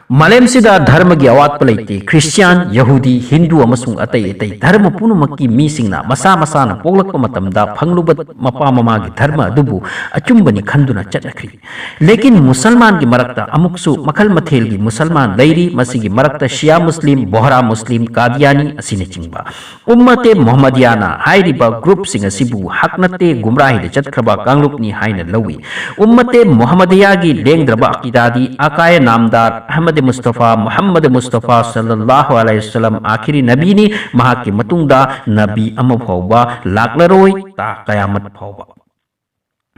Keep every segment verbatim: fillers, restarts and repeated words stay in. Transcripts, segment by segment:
ꯃꯥꯂꯦꯝꯁꯤꯗ ꯙꯔꯃꯒꯤ ꯑꯋꯥꯠꯄ ꯂꯩꯇꯦ꯫ ꯈ꯭ꯔꯤꯁꯇꯤꯌꯥꯟ, ꯌꯍꯨꯗꯤ, ꯍꯤꯟꯗꯨ ꯑꯃꯁꯨꯡ ꯑꯇꯩ ꯑꯇꯩ ꯙꯔꯃ ꯄꯨꯝꯅꯃꯛꯀꯤ ꯃꯤꯁꯤꯡꯅ ꯃꯁꯥ ꯃꯁꯥꯅ ꯄꯣꯛꯂꯛꯄ ꯃꯇꯝꯗ ꯐꯪꯂꯨꯕ ꯃꯄꯥ ꯃꯃꯥꯒꯤ ꯙꯔꯃ ꯑꯗꯨꯕꯨ ꯑꯆꯨꯝꯕꯅꯤ ꯈꯟꯗꯨꯅ ꯆꯠꯅꯈ꯭ꯔꯤ꯫ ꯂꯦꯀꯤꯟ ꯃꯨꯁꯜꯃꯥꯟꯒꯤ ꯃꯔꯛꯇ ꯑꯃꯨꯛꯁꯨ ꯃꯈꯜ ꯃꯊꯦꯜꯒꯤ ꯃꯨꯁꯜꯃꯥꯟ ꯂꯩꯔꯤ꯫ ꯃꯁꯤꯒꯤ ꯃꯔꯛꯇ ꯁꯤꯌꯥ ꯃꯨꯁꯂꯤꯝ, ꯕꯣꯍꯔꯥ ꯃꯨꯁꯂꯤꯝ, ꯀꯥꯗꯤꯌꯥꯅꯤ ꯑꯁꯤꯅꯆꯤꯡꯕ꯫ ꯎꯝꯃꯇꯦ ꯃꯨꯍꯝꯃꯗꯤꯌꯥꯅ ꯍꯥꯏꯔꯤꯕ ꯒ꯭ꯔꯨꯞꯁꯤꯡ ꯑꯁꯤꯕꯨ ꯍꯛ ꯅꯠꯇꯦ, ꯒꯨꯝꯔꯥꯍꯤꯗ ꯆꯠꯈ꯭ꯔꯕ ꯀꯥꯡꯂꯨꯞꯅꯤ ꯍꯥꯏꯅ ꯂꯧꯏ꯫ ꯎꯝꯃꯇꯦ ꯃꯨꯍꯝꯃꯗꯤꯌꯥꯒꯤ ꯂꯦꯡꯗ꯭ꯔꯕ ꯑꯀꯤꯗꯥꯗꯤ ꯑꯀꯥꯌꯦ ꯅꯥꯝꯗꯥꯔ ꯑꯍꯃꯗ ꯃꯨꯁꯇꯐꯥ, ꯃꯨꯍꯝꯃꯗ ꯃꯨꯁꯇꯐꯥ ꯁꯜꯂꯜꯂꯥꯍꯨ ꯑꯂꯥꯏꯍꯤ ꯋꯁꯜꯂꯝ ꯑꯥꯈꯤꯔꯤ ꯅꯕꯤꯅꯤ, ꯃꯍꯥꯛꯀꯤ ꯃꯇꯨꯡꯗ ꯅꯕꯤ ꯑꯃ ꯐꯥꯎꯕ ꯂꯥꯛꯂꯔꯣꯏ ꯇꯥ ꯀꯌꯥꯃꯠ ꯐꯥꯎꯕ꯫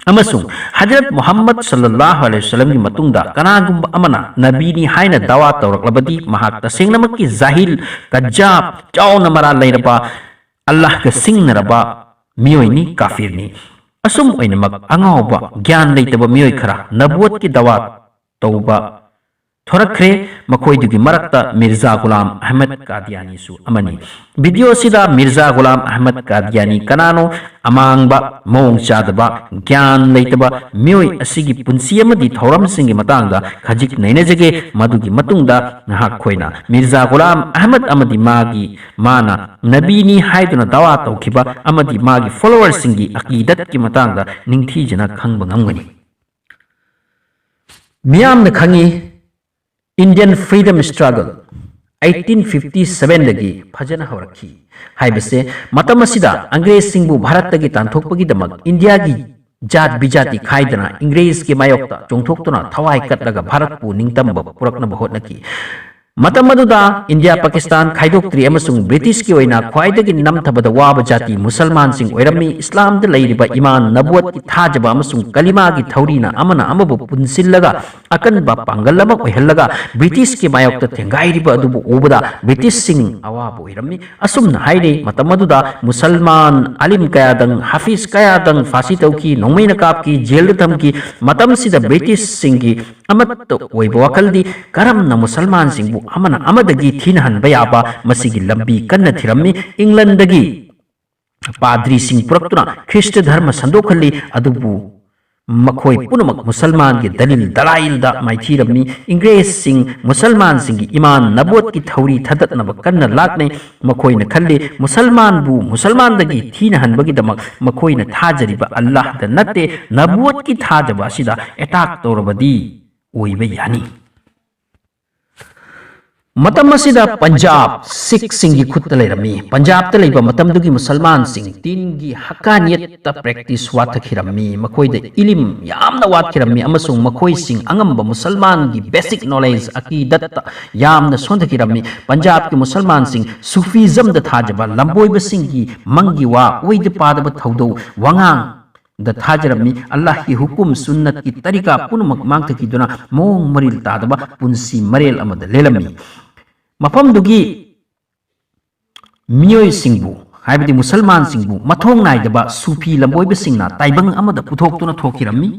ꯑꯃꯁꯨꯡ ꯍꯖꯔꯠ ꯃꯨꯍꯝꯃꯗ ꯁꯜꯂꯜꯂꯥꯍꯨ ꯑꯂꯥꯏꯍꯤ ꯋꯁꯜꯂꯝꯒꯤ ꯃꯇꯨꯡꯗ ꯀꯅꯥꯒꯨꯝꯕ ꯑꯃꯅ ꯅꯕꯤꯅꯤ ꯍꯥꯏꯅ ꯗꯥꯋꯥ ꯇꯧꯔꯛꯂꯕꯗꯤ ꯃꯍꯥꯛ ꯇꯁꯦꯡꯅꯃꯛꯀꯤ ꯖꯥꯍꯤꯜ, ꯀꯖꯥꯕ, ꯆꯥꯎꯅ ꯃꯔꯥꯜ ꯂꯩꯔꯕ, ꯑꯜꯂꯥꯍꯒ ꯁꯤꯡꯅꯔꯕ ꯃꯤꯑꯣꯏꯅꯤ, ꯀꯥꯐꯤꯔꯅꯤ꯫ ꯑꯁꯨꯝ ꯑꯣꯏꯅꯃꯛ ꯑꯉꯥꯎꯕ, ꯒ꯭ꯌꯥꯟ ꯂꯩꯇꯕ ꯃꯤꯑꯣꯏ ꯈꯔ ꯅꯕꯨꯋꯠꯀꯤ ꯗꯥꯋꯥ ꯇꯧꯕ ꯊꯣꯔꯛꯈ꯭ꯔꯦ꯫ ꯃꯈꯣꯏꯗꯨꯒꯤ ꯃꯔꯛꯇ ꯃꯤꯔꯖꯥ ꯒꯨꯂꯥꯝ ꯑꯍꯃꯗ ꯀꯥꯗꯤꯌꯥꯅꯤꯁꯨ ꯑꯃꯅꯤ꯫ ꯚꯤꯗꯤꯑꯣ ꯑꯁꯤꯗ ꯃꯤꯔꯖꯥ ꯒꯨꯂꯥꯝ ꯑꯍꯃꯗ ꯀꯥꯗꯤꯌꯥꯅꯤ ꯀꯅꯥꯅꯣ? ꯑꯃꯥꯡꯕ, ꯃꯑꯣꯡ ꯆꯥꯗꯕ, ꯒ꯭ꯌꯥꯟ ꯂꯩꯇꯕ ꯃꯤꯑꯣꯏ ꯑꯁꯤꯒꯤ ꯄꯨꯟꯁꯤ ꯑꯃꯗꯤ ꯊꯧꯔꯝꯁꯤꯡꯒꯤ ꯃꯇꯥꯡꯗ ꯈꯖꯤꯛ ꯅꯩꯅꯖꯒꯦ꯫ ꯃꯗꯨꯒꯤ ꯃꯇꯨꯡꯗ ꯅꯍꯥꯛꯈꯣꯏꯅ ꯃꯤꯔꯖꯥ ꯒꯨꯂꯥꯝ ꯑꯍꯃꯗ ꯑꯃꯗꯤ ꯃꯥꯒꯤ, ꯃꯥꯅ ꯅꯕꯤꯅꯤ ꯍꯥꯏꯗꯨꯅ ꯗꯥꯋꯥ ꯇꯧꯈꯤꯕ ꯑꯃꯗꯤ ꯃꯥꯒꯤ ꯐꯣꯂꯣꯋꯔꯁꯤꯡꯒꯤ ꯑꯀꯤꯗꯠꯀꯤ ꯃꯇꯥꯡꯗ ꯅꯤꯡꯊꯤꯖꯅ ꯈꯪꯕ ꯉꯝꯒꯅꯤ꯫ ꯃꯤꯌꯥꯝꯅ ꯈꯪꯏ, Indian Freedom Struggle eighteen fifty seven ꯗꯒꯤ ꯐꯖꯅ ꯍꯧꯔꯛꯈꯤ ꯍꯥꯏꯕꯁꯦ꯫ ꯃꯇꯝ ꯑꯁꯤꯗ ꯑꯪꯒ꯭ꯔꯦꯖꯁꯤꯡꯕꯨ ꯚꯥꯔꯠꯇꯒꯤ ꯇꯥꯟꯊꯣꯛꯄꯒꯤꯗꯃꯛ ꯏꯟꯗꯤꯌꯥꯒꯤ ꯖꯥꯠ ꯕꯤꯖꯥꯇꯤ ꯈꯥꯏꯗꯅ ꯏꯪꯒ꯭ꯔꯦꯖꯀꯤ ꯃꯥꯌꯣꯛꯇ ꯆꯣꯡꯊꯣꯛꯇꯨꯅ ꯊꯋꯥꯏ ꯀꯠꯂꯒ ꯚꯥꯔꯠꯄꯨ ꯅꯤꯡꯇꯝꯕ ꯄꯨꯔꯛꯅꯕ ꯍꯣꯠꯅꯈꯤ꯫ ꯃꯇꯝ ꯑꯗꯨꯗ ꯏꯟꯗꯤꯌꯥ ꯄꯥꯀꯤꯁꯇꯥꯟ ꯈꯥꯏꯗꯣꯛꯇ꯭ꯔꯤ ꯑꯃꯁꯨꯡ ꯕ꯭ꯔꯤꯇꯤꯁꯀꯤ ꯑꯣꯏꯅ ꯈ꯭ꯋꯥꯏꯗꯒꯤ ꯅꯝꯊꯕꯗ ꯋꯥꯕ ꯖꯥꯇꯤ ꯃꯨꯁꯜꯃꯥꯟꯁꯤꯡ ꯑꯣꯏꯔꯝꯃꯤ꯫ ꯏꯁꯂꯥꯝꯗ ꯂꯩꯔꯤꯕ ꯏꯃꯥꯟ ꯅꯕꯨꯋꯠꯀꯤ ꯊꯥꯖꯕ ꯑꯃꯁꯨꯡ ꯀꯂꯤꯃꯥꯒꯤ ꯊꯧꯔꯤꯅ ꯑꯃꯅ ꯑꯃꯕꯨ ꯄꯨꯟꯁꯤꯜꯂꯒ ꯑꯀꯟꯕ ꯄꯥꯡꯒꯜ ꯑꯃ ꯑꯣꯏꯍꯜꯂꯒ ꯕ꯭ꯔꯤꯇꯤꯁꯀꯤ ꯃꯥꯌꯣꯛꯇ ꯊꯦꯡꯒꯥꯏꯔꯤꯕ ꯑꯗꯨꯕꯨ ꯎꯕꯗ ꯕ꯭ꯔꯤꯇꯤꯁꯁꯤꯡ ꯑꯋꯥꯕ ꯑꯣꯏꯔꯝꯃꯤ꯫ ꯑꯁꯨꯝꯅ ꯍꯥꯏꯔꯤ, ꯃꯇꯝ ꯑꯗꯨꯗ ꯃꯨꯁꯜꯃꯥꯟ ꯑꯂꯤꯝ ꯀꯌꯥꯗꯪ, ꯍꯥꯐꯤꯖ ꯀꯌꯥꯗꯪ ꯐꯥꯁꯤ ꯇꯧꯈꯤ, ꯅꯣꯡꯃꯩꯅ ꯀꯥꯞꯈꯤ, ꯖꯦꯜꯗ ꯊꯝꯈꯤ꯫ ꯃꯇꯝꯁꯤꯗ ꯕ꯭ꯔꯤꯇꯤꯁꯁꯤꯡꯒꯤ ꯑꯃꯠꯇ ꯑꯣꯏꯕ ꯋꯥꯈꯜꯗꯤ ꯀꯔꯝꯅ ꯃꯨꯁꯜꯃꯥꯟꯁꯤꯡꯕꯨ ꯑꯃꯅ ꯑꯃꯗꯒꯤ ꯊꯤꯅꯍꯟꯕ ꯌꯥꯕ, ꯃꯁꯤꯒꯤ ꯂꯝꯕꯤ ꯀꯟꯅ ꯊꯤꯔꯝꯃꯤ꯫ ꯏꯪꯂꯟꯗꯒꯤ ꯄꯥꯗ꯭ꯔꯤꯁꯤꯡ ꯄꯨꯔꯛꯇꯨꯅ ꯈ꯭ꯔꯤꯁꯇ ꯙꯔꯃ ꯁꯟꯗꯣꯛꯍꯜꯂꯤ꯫ ꯑꯗꯨꯕꯨ ꯃꯈꯣꯏ ꯄꯨꯝꯅꯃꯛ ꯃꯨꯁꯜꯃꯥꯟꯒꯤ ꯗꯂꯤꯜ ꯗꯂꯥꯏꯜꯗ ꯃꯥꯏꯊꯤꯔꯝꯃꯤ꯫ ꯏꯪꯒ꯭ꯔꯦꯖꯁꯤꯡ ꯃꯨꯁꯜꯃꯥꯟꯁꯤꯡꯒꯤ ꯏꯃꯥꯟ ꯅꯕꯣꯠꯀꯤ ꯊꯧꯔꯤ ꯊꯗꯠꯅꯕ ꯀꯟꯅ ꯂꯥꯛꯅꯩ꯫ ꯃꯈꯣꯏꯅ ꯈꯜꯂꯤ, ꯃꯨꯁꯜꯃꯥꯟꯕꯨ ꯃꯨꯁꯜꯃꯥꯟꯗꯒꯤ ꯊꯤꯅ ꯍꯟꯕꯒꯤꯗꯃꯛ ꯃꯈꯣꯏꯅ ꯊꯥꯖꯔꯤꯕ ꯑꯜꯂꯥꯍꯗ ꯅꯠꯇꯦ, ꯅꯕꯣꯠꯀꯤ ꯊꯥꯖꯕ ꯑꯁꯤꯗ ꯑꯦꯇꯥꯛ ꯇꯧꯔꯕꯗꯤ ꯑꯣꯏꯕ ꯌꯥꯅꯤ꯫ ꯃꯇꯝ ꯑꯁꯤꯗ ꯄꯟꯖꯥꯕ ꯁꯤꯈꯁꯤꯡꯒꯤ ꯈꯨꯠꯇ ꯂꯩꯔꯝꯃꯤ꯫ ꯄꯟꯖꯥꯕꯇ ꯂꯩꯕ ꯃꯇꯝꯗꯨꯒꯤ ꯃꯨꯁꯜꯃꯥꯟꯁꯤꯡ ꯗꯤꯟꯒꯤ ꯍꯛꯀꯥꯅꯤꯌꯠꯇ practice ꯋꯥꯊꯈꯤꯔꯝꯃꯤ꯫ ꯃꯈꯣꯏꯗ ꯏꯂꯤꯝ ꯌꯥꯝꯅ ꯋꯥꯠꯈꯤꯔꯝꯃꯤ ꯑꯃꯁꯨꯡ ꯃꯈꯣꯏꯁꯤꯡ ꯑꯉꯝꯕ ꯃꯨꯁꯜꯃꯥꯟꯒꯤ basic knowledge ꯑꯀꯤꯗꯠꯇ ꯌꯥꯝꯅ ꯁꯣꯟꯊꯈꯤꯔꯝꯃꯤ꯫ ꯄꯟꯖꯥꯕꯀꯤ ꯃꯨꯁꯜꯃꯥꯟꯁꯤꯡ ꯁꯨꯐꯤꯖꯝꯗ ꯊꯥꯖꯕ ꯂꯝꯕꯣꯏꯕꯁꯤꯡꯒꯤ ꯃꯪꯒꯤ ꯋꯥ ꯑꯣꯏꯗ ꯄꯥꯗꯕ ꯊꯧꯗꯧ ꯋꯥꯉꯥꯡ ꯗ ꯊꯥꯖꯔꯝꯃꯤ꯫ ꯑꯜꯂꯥꯍꯀꯤ ꯍꯨꯀꯨꯝ ꯁꯨꯟꯅꯠꯀꯤ ꯇꯔꯤꯀꯥ ꯄꯨꯝꯅꯃꯛ ꯃꯥꯡꯊꯈꯤꯗꯨꯅ ꯃꯑꯣꯡ ꯃꯔꯤꯜ ꯇꯥꯗꯕ ꯄꯨꯟꯁꯤ ꯃꯔꯦꯜ ꯑꯃꯗ ꯂꯦꯜꯂꯝꯃꯤ꯫ ꯃꯐꯝꯗꯨꯒꯤ ꯃꯤꯑꯣꯏꯁꯤꯡꯕꯨ, ꯍꯥꯏꯕꯗꯤ ꯃꯨꯁꯜꯃꯥꯟꯁꯤꯡꯕꯨ ꯃꯊꯣꯡ ꯅꯥꯏꯗꯕ ꯁꯨꯐꯤ ꯂꯝꯕꯣꯏꯕꯁꯤꯡꯅ ꯇꯥꯏꯕꯪ ꯑꯃꯗ ꯄꯨꯊꯣꯛꯇꯨꯅ ꯊꯣꯛꯈꯤꯔꯝꯃꯤ꯫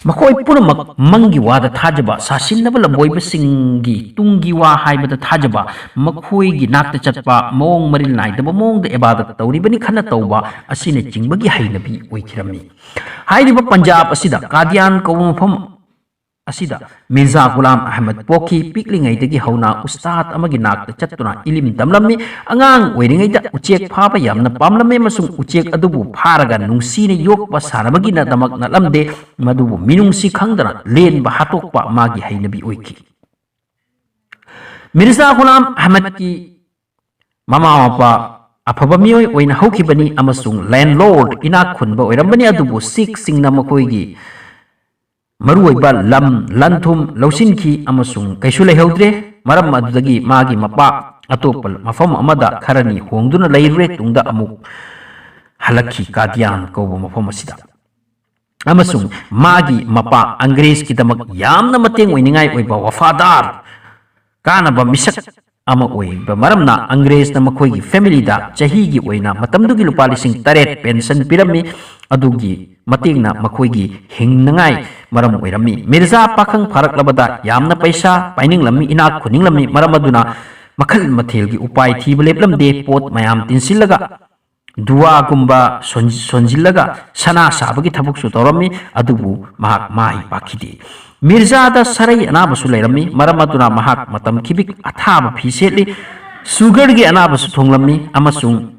ꯃꯈꯣꯏ ꯄꯨꯝꯅꯃꯛ ꯃꯪꯒꯤ ꯋꯥꯗ ꯊꯥꯖꯕ, ꯁꯥꯁꯤꯟꯅꯕ ꯂꯝꯕꯣꯏꯕꯁꯤꯡꯒꯤ ꯇꯨꯡꯒꯤ ꯋꯥ ꯍꯥꯏꯕꯗ ꯊꯥꯖꯕ, ꯃꯈꯣꯏꯒꯤ ꯅꯥꯛꯇ ꯆꯠꯄ, ꯃꯑꯣꯡ ꯃꯔꯤꯜ ꯅꯥꯏꯗꯕ ꯃꯑꯣꯡꯗ ꯏꯕꯥꯗꯠ ꯇꯧꯔꯤꯕꯅꯤ ꯈꯟꯅ ꯇꯧꯕ ꯑꯁꯤꯅꯆꯤꯡꯕꯒꯤ ꯍꯩꯅꯕꯤ ꯑꯣꯏꯈꯤꯔꯝꯃꯤ꯫ ꯍꯥꯏꯔꯤꯕ ꯄꯟꯖꯥꯕ ꯑꯁꯤꯗ ꯀꯥꯗꯤꯌꯥꯟ ꯀꯧꯕ ꯃꯐꯝ ꯑꯁꯤꯗ ꯃꯤꯔꯖꯥ ꯒꯨꯂꯥꯝ ꯑꯍꯃꯗ ꯄꯣꯛꯈꯤ꯫ ꯄꯤꯛꯂꯤꯉꯩꯗꯒꯤ ꯍꯧꯅ ꯎꯁꯇꯥꯗ ꯑꯃꯒꯤ ꯅꯥꯛꯇ ꯆꯠꯇꯨꯅ ꯏꯂꯤꯝ ꯇꯝꯂꯝꯃꯤ꯫ ꯑꯉꯥꯡ ꯑꯣꯏꯔꯤꯉꯩꯗ ꯎꯆꯦꯛ ꯐꯥꯕ ꯌꯥꯝꯅ ꯄꯥꯝꯂꯝꯃꯤ ꯑꯃꯁꯨꯡ ꯎꯆꯦꯛ ꯑꯗꯨꯕꯨ ꯐꯥꯔꯒ ꯅꯨꯡꯁꯤꯅ ꯌꯣꯛꯄ ꯁꯥꯟꯅꯕꯒꯤꯗꯃꯛ ꯅꯠꯂꯝꯗꯦ, ꯃꯗꯨꯕꯨ ꯃꯤꯅꯨꯡꯁꯤ ꯈꯪꯗꯅ ꯂꯦꯟꯕ ꯍꯥꯠꯇꯣꯛꯄ ꯃꯥꯒꯤ ꯍꯩꯅꯕꯤ ꯑꯣꯏꯈꯤ꯫ ꯃꯤꯔꯖꯥ ꯒꯨꯂꯥꯝ ꯑꯍꯃꯗꯀꯤ ꯃꯃꯥ ꯃꯄꯥ ꯑꯐꯕ ꯃꯤꯑꯣꯏ ꯑꯣꯏꯅ ꯍꯧꯈꯤꯕꯅꯤ ꯑꯃꯁꯨꯡ landlord, ꯏꯅꯥꯛ ꯈꯨꯟꯕ ꯑꯣꯏꯔꯝꯕꯅꯤ, ꯑꯗꯨꯕꯨ ꯁꯤꯈꯁꯤꯡꯅ ꯃꯈꯣꯏꯒꯤ ꯃꯔꯨꯑꯣꯏꯕ ꯂꯝ, ꯂꯟ-ꯊꯨꯝ ꯂꯧꯁꯤꯟꯈꯤ ꯑꯃꯁꯨꯡ ꯀꯩꯁꯨ ꯂꯩꯍꯧꯗ꯭ꯔꯦ꯫ ꯃꯔꯝ ꯑꯗꯨꯗꯒꯤ ꯃꯥꯒꯤ ꯃꯄꯥ ꯑꯇꯣꯞꯄ ꯃꯐꯝ ꯑꯃꯗ ꯈꯔꯅꯤ ꯍꯣꯡꯗꯨꯅ ꯂꯩꯔꯨꯔꯦ, ꯇꯨꯡꯗ ꯑꯃꯨꯛ ꯍꯜꯂꯛꯈꯤ ꯀꯥꯗꯤꯌꯥꯟ ꯀꯧꯕ ꯃꯐꯝ ꯑꯁꯤꯗ꯫ ꯑꯃꯁꯨꯡ ꯃꯥꯒꯤ ꯃꯄꯥ ꯑꯪꯒ꯭ꯔꯦꯖꯀꯤꯗꯃꯛ ꯌꯥꯝꯅ ꯃꯇꯦꯡ ꯑꯣꯏꯅꯤꯡꯉꯥꯏ ꯑꯣꯏꯕ ꯋꯐꯥꯗꯥꯔ, ꯀꯥꯟꯅꯕ ꯃꯤꯁꯛ ꯑꯃ ꯑꯣꯏꯕ ꯃꯔꯝꯅ ꯑꯪꯒ꯭ꯔꯦꯖꯅ ꯃꯈꯣꯏꯒꯤ familyꯗ ꯆꯍꯤꯒꯤ ꯑꯣꯏꯅ ꯃꯇꯝꯗꯨꯒꯤ ꯂꯨꯄꯥ ꯂꯤꯁꯤꯡ ꯇꯔꯦꯠ pension ꯄꯤꯔꯝꯃꯤ꯫ ꯑꯗꯨꯒꯤ ꯃꯇꯦꯡꯅ ꯃꯈꯣꯏꯒꯤ ꯍꯤꯡꯅꯉꯥꯏ ꯃꯔꯝ ꯑꯣꯏꯔꯝꯃꯤ꯫ ꯃꯤꯔꯖꯥ ꯄꯥꯈꯪ ꯐꯥꯔꯛꯂꯕꯗ ꯌꯥꯝꯅ ꯄꯩꯁꯥ ꯄꯥꯏꯅꯤꯡꯂꯝꯃꯤ, ꯏꯅꯥꯛ ꯈꯨꯟꯅꯤꯡꯂꯝꯃꯤ꯫ ꯃꯔꯝ ꯑꯗꯨꯅ ꯃꯈꯜ ꯃꯊꯦꯜꯒꯤ ꯎꯄꯥꯏ ꯊꯤꯕ ꯂꯦꯞꯂꯝꯗꯦ꯫ ꯄꯣꯠ ꯃꯌꯥꯝ ꯇꯤꯟꯁꯤꯜꯂꯒ ꯗꯨꯋꯥꯒꯨꯝꯕ ꯁꯣꯟ-, ꯁꯣꯟꯖꯤꯜꯂꯒ ꯁꯅꯥ ꯁꯥꯕꯒꯤ ꯊꯕꯛꯁꯨ ꯇꯧꯔꯝꯃꯤ, ꯑꯗꯨꯕꯨ ꯃꯍꯥꯛ ꯃꯥꯏ ꯄꯥꯛꯈꯤꯗꯦ꯫ ꯃꯤꯔꯖꯥꯗ ꯁꯔꯩ ꯑꯅꯥꯕꯁꯨ ꯂꯩꯔꯝꯃꯤ, ꯃꯔꯝ ꯑꯗꯨꯅ ꯃꯍꯥꯛ ꯃꯇꯝ ꯈꯤꯕꯤꯛ ꯑꯊꯥꯕ ꯐꯤ ꯁꯦꯠꯂꯤ꯫ ꯁꯨꯒꯔꯒꯤ ꯑꯅꯥꯕꯁꯨ ꯊꯨꯡꯂꯝꯃꯤ ꯑꯃꯁꯨꯡ